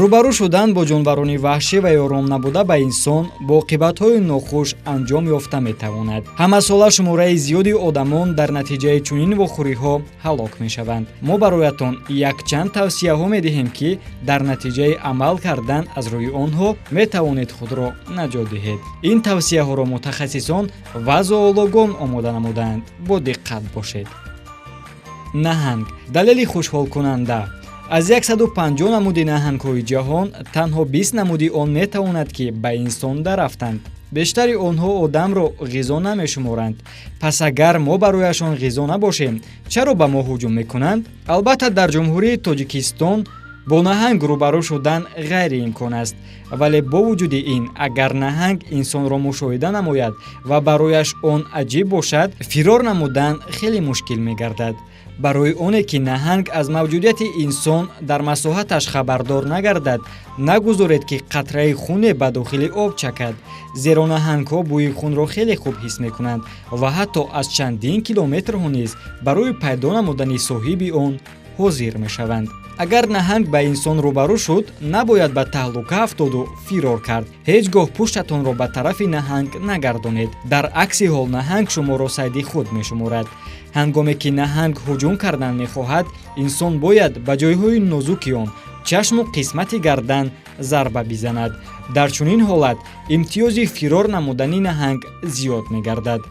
Рӯбарӯ шудан бо ҷонварони ваҳшӣ ва ё ром набуда ба инсон бо оқибатҳои нохуш анҷом ёфта метавонад. Ҳамасола шумораи зиёди одамон дар натиҷаи чунин вохӯриҳо ҳалок мешаванд. Мо бароятон якчанд тавсияҳо медиҳем, ки дар натиҷаи амал кардан аз рӯи онҳо метавонед худро наҷот диҳед. Ин тавсияҳоро мутахассисон ва зоологон омода намудаанд. Бо диққат бошед. Наҳанг. Далели хушҳолкунанда: аз 150 намуди наҳангҳои ҷаҳон танҳо 20 намуди он метавонад, ки ба инсон дарафтанд. Бештари онҳо одамро ғизо намешуморанд. Пас агар мо барояшон ғизо набошем, чаро ба мо ҳуҷум мекунанд? Албатта, дар Ҷумҳурии Тоҷикистон бо наҳанг рӯбарӯ шудан ғайриимкон аст, вале бо вуҷуди ин, агар наҳанг инсонро мушоҳида намояд ва барояш он аҷиб бошад, фирор намудан хеле мушкил мегардад. Барои оне ки наҳанг аз мавҷудияти инсон дар масоҳаташ хабардор нагардад, нагузоред, ки қатраи хуне ба дохили об чакад, зеро наҳангҳо бӯи хунро хеле хуб ҳис мекунанд ва ҳатто аз чандин километрҳо низ барои пайдо намудани соҳиби он ҳозир мешаванд. Агар наҳанг ба инсон рӯбарӯ шуд, набояд ба таҳлука афтоду фирор кард. Ҳеҷ гоҳ пуштатонро ба тарафи наҳанг нагардонед. Дар акси ҳол наҳанг шуморо сайди худ мешуморад. Ҳангоме ки наҳанг ҳуҷум кардан мехоҳад, инсон бояд ба ҷойҳои нозуки он, чашму қисмати гардан, зарба бизанад. Дар чунин ҳолат имтиёзи фирор намудани наҳанг зиёд мегардад.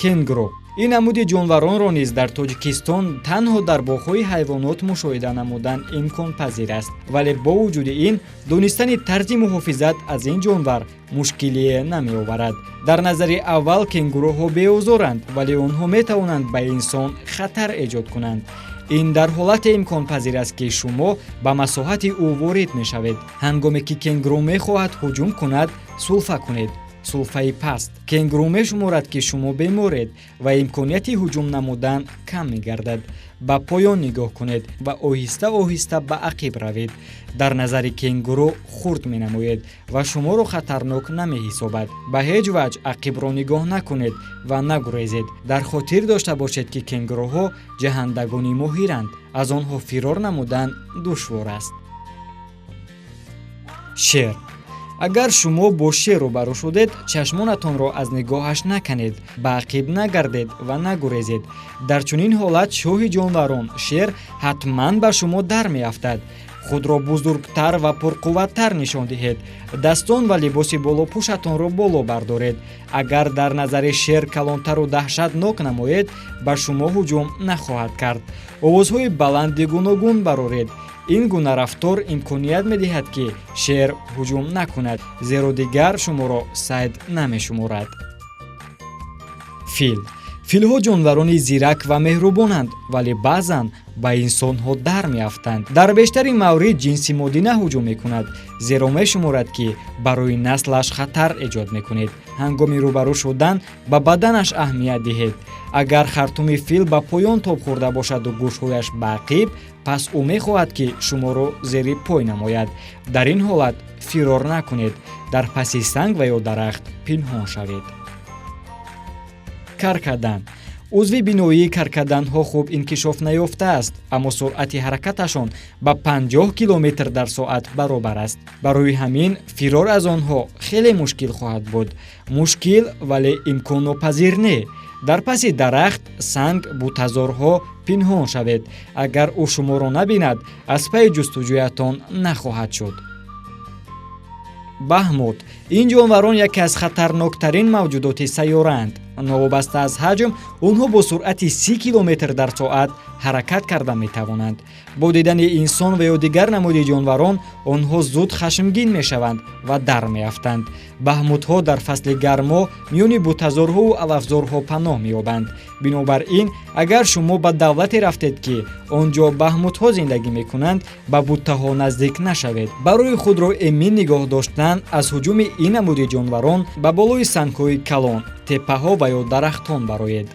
Кенгуру. Ин намуди ҷонваронро низ дар Тоҷикистон танҳо дар боғҳои ҳайвонот мушоҳида намудан имконпазир аст, вале бо вуҷуди ин донистани тарзи муҳофизат аз ин ҷонвар мушкилие намеоварад. Дар назари аввал кенгуруҳо беозоранд, вале онҳо метавонанд ба инсон хатар эҷод кунанд. Ин дар ҳолате имконпазир аст, ки шумо ба масоҳати ӯ ворид мешавед. Ҳангоме ки кенгуру мехоҳад ҳуҷум кунад, сулфа кунед, сулфаи паст. Кенгуру мешуморад, ки шумо беморед, ва имконияти ҳуҷум намудан кам мегардад. Ба поён нигоҳ кунед ва оҳиста оҳиста ба ақиб равед. Дар назари кенгуру хурд менамоед ва шуморо хатарнок намеҳисобад. Ба ҳеҷ ваҷҳ ақибро нигоҳ накунед ва нагурезед. Дар хотир дошта бошед, ки кенгуруҳо ҷаҳандагони моҳиранд. Аз онҳо фирор намудан душвор аст. Шер. Агар шумо бо шер рӯбарӯ шудед, чашмонатонро аз нигоҳаш наканед, ба ақиб нагардед ва нагурезед. Дар чунин ҳолат шоҳи ҷонварон, шер, ҳатман ба шумо дар меафтад. Худро бузургтар ва пурқувваттар нишон диҳед. Дастон ва либоси болопӯшатонро боло бардоред. Агар дар назари шер калонтару даҳшатнок намоед, ба шумо ҳуҷум нахоҳад кард. Овозҳои баланди гуногун бароред. Ин гуна рафтор имконият медиҳад, ки шер ҳуҷум накунад, зеро дигар шуморо сайд намешуморад. Фил. Филҳо ҷонварони зирак ва меҳрубонанд, вале баъзан ба инсонҳо дар меафтанд. Дар бештари маврид ҷинси модина ҳуҷум мекунад, зеро мешуморад, ки барои наслаш хатар эҷод мекунед. Ҳангоми рӯбарӯ шудан ба баданаш аҳамият диҳед. Агар хартуми фил ба поён тоб хӯрда бошаду гӯшҳояш ба ақиб, пас ӯ мехоҳад, ки шуморо зери пой намояд. Дар ин ҳолат фирор накунед, дар паси санг ва ё дарахт пинҳон шавед. Каркадан. Узви биноии каркаданҳо хуб инкишоф наёфтааст, аммо суръати ҳаракаташон ба 50 километр дар соат баробар аст. Барои ҳамин фирор аз онҳо хеле мушкил хоҳад буд. Мушкил, вале имконнопазир не. Дар паси дарахт, санг, бутазорҳо пинҳон шавед. Агар ӯ шуморо набинад, аз пайи ҷустуҷӯятон нахоҳад шуд. Баҳмут. Ин ҷонварон яке аз хатарноктарин мавҷудоти сайёраанд. Новобаста аз ҳаҷм, онҳо бо суръати 30 километр дар соат ҳаракат карда метавонанд. Бо дидани инсон ва ё дигар намуди ҷонварон онҳо зуд хашмгин мешаванд ва дар меафтанд. Баҳмутҳо дар фасли гармо миёни бутазорҳову алафзорҳо паноҳ меёбанд. Бинобар ин, агар шумо ба давлате рафтед, ки он ҷо баҳмутҳо зиндагӣ мекунанд, ба буттаҳо наздик нашавед. Барои худро эмин нигоҳ доштан аз ҳуҷуми ин намуди ҷонварон ба болои сангҳои калон, теппаҳо ва ё дарахтон бароед.